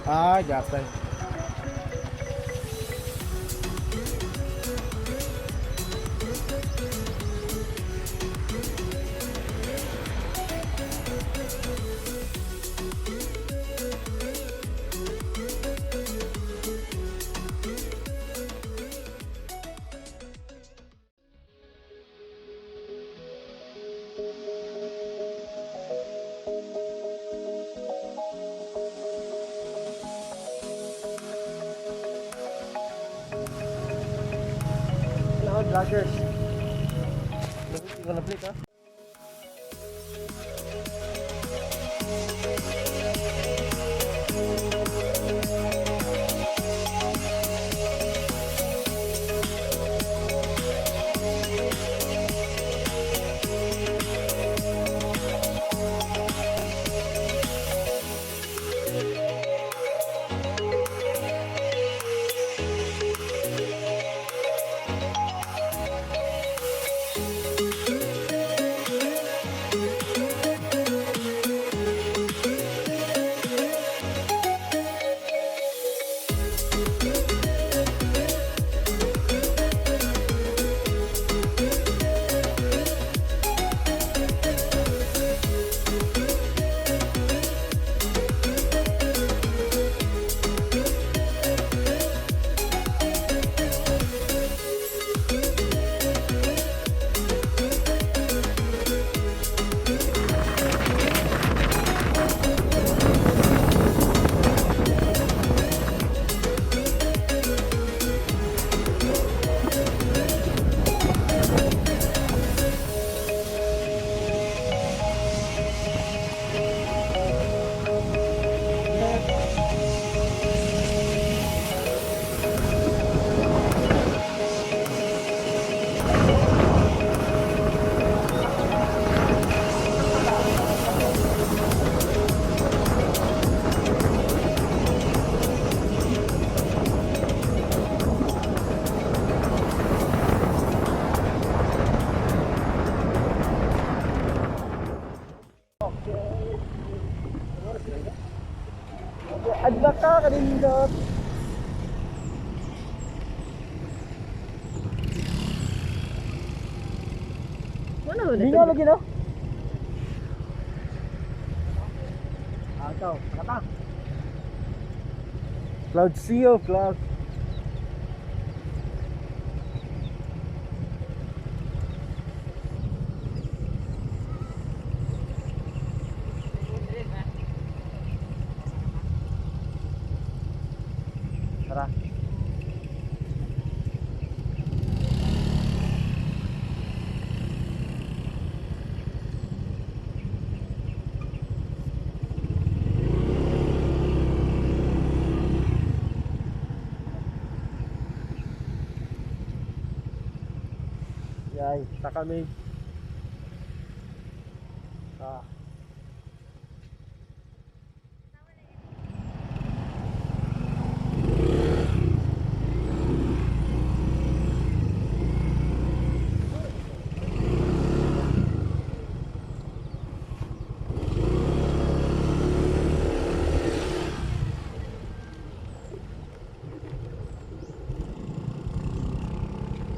Ah, gapay. Hello, vloggers. You wanna play, huh? Adla ka kanindot. Wala wala. Lingaw lagi no? Ah, ikaw, kata. Cloud sea of cloud. Tara. Yay, takamig. Ah.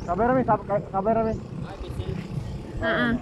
Sabay rami, sabay rami. Ah, ah.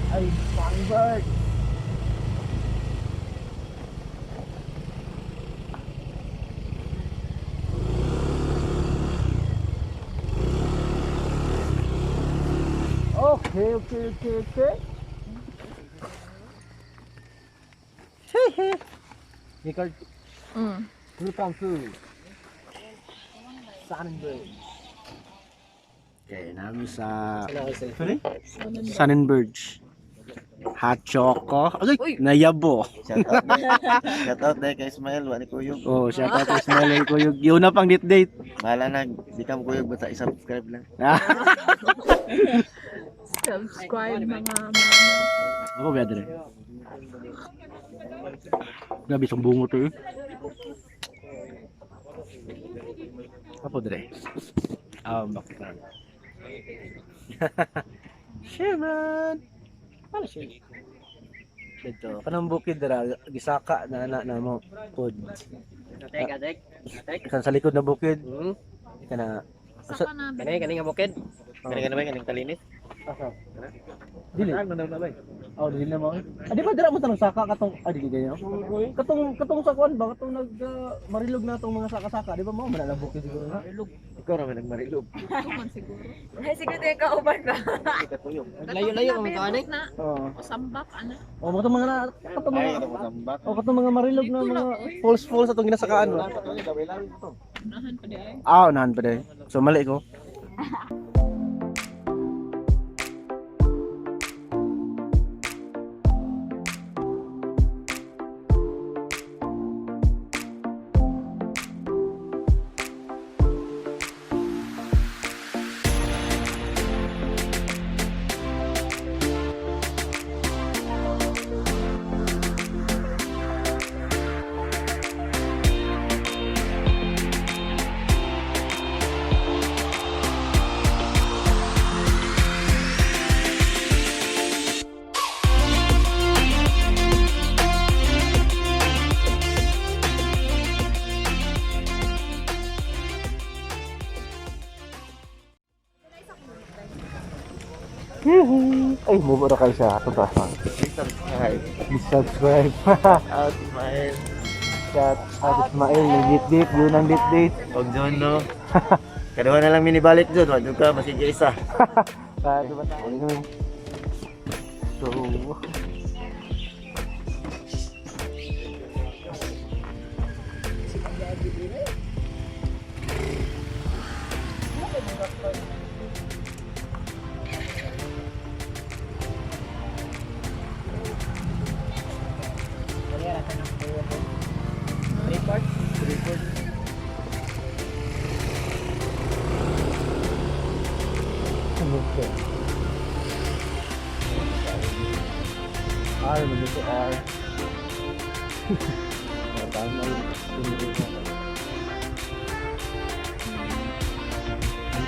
Ay, songbird. Okay. Record. Glutang food. Sonnenberg. Okay, namin sa Sonnenberg. Hot choco. Ay, Uy! nayabo. Shout out na. Shout out na kay Ismael, wa ni kuyog. Oh, shout out to Ismael Kuyog. Yun na pang date date. Bahala na, di ka mo kuyog basta i-subscribe lang. Subscribe mga mama. Ako ba dire? Grabe isang bungo to eh. Ako dire. Ah, bakit na? Sharon. Ano siya? Dito, kanang bukid dira gisaka na na na mo pod. Tek, atek. Atek. Kan sa likod na bukid kana Sa ka na. Kani, kani nga bukid. Kani kani ba kaning kalinis? Asa? Dili. Saan man daw na ba? Oh, dili na mo. Ah, di ba dira mo tanong saka katong ah dili ganyo? Katong katong sa kuan ba katong nag marilog na tong mga saka-saka, di ba mo man na bukid siguro na. Ikaw ra man nagmarilog. Ito man siguro. Ay, siguro yung kauban ba? Di ka kuyog. Layo-layo ang kaani. Na, Oo. o sambak, ana. Oh, mga mga katong Ay, mga katong tambak. oh, katong mga marilog na Dito mga lang, oy. false false atong ginasakaan ba. Unahan pa di ay. Ah, unahan pa din. So mali ko. Ay, move ra kayo sa atong taas. Please subscribe. Please subscribe. Out Ismael. Shout out Ismael, yung date date, yun ang date date. Og John no. Kaduha na lang minibalik John, wa jud ka masige isa. Ah, di ba tayo? So, Three parts. Ano to? R, maluto R. Tama yung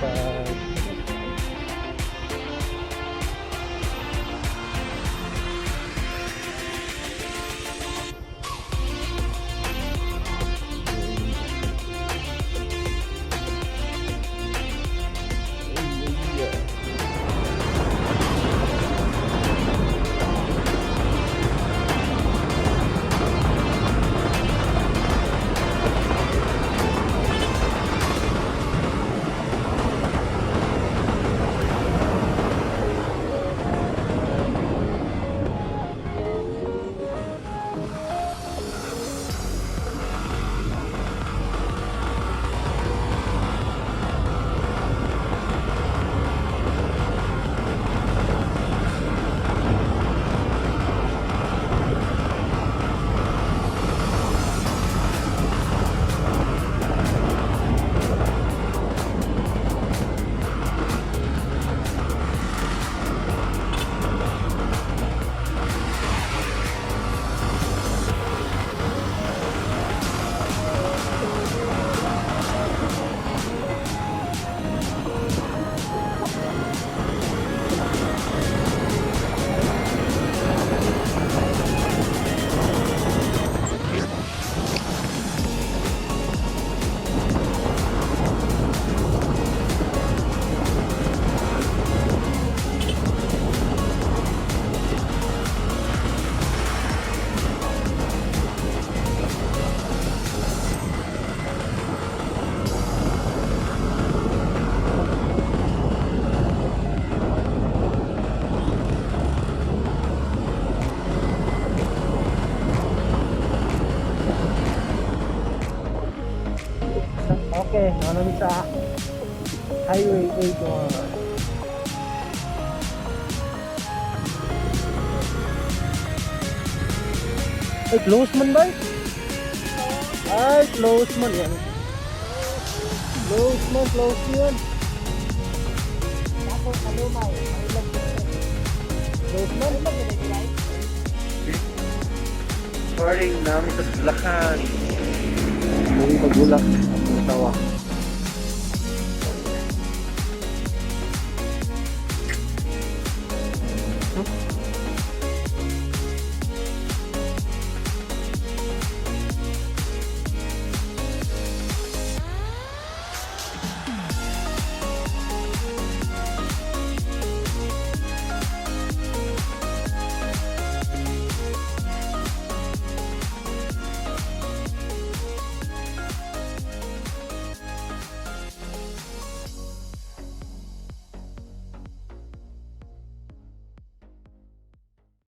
Bye. Okay, ano mi sa Highway 8, mga. Ay, close man ba? Ay, close man yan. Close man, close yan. Tapos kalumay, Marilog. Close man. Parting namin sa Bulacan. Uy, pagulak. Ang tawa.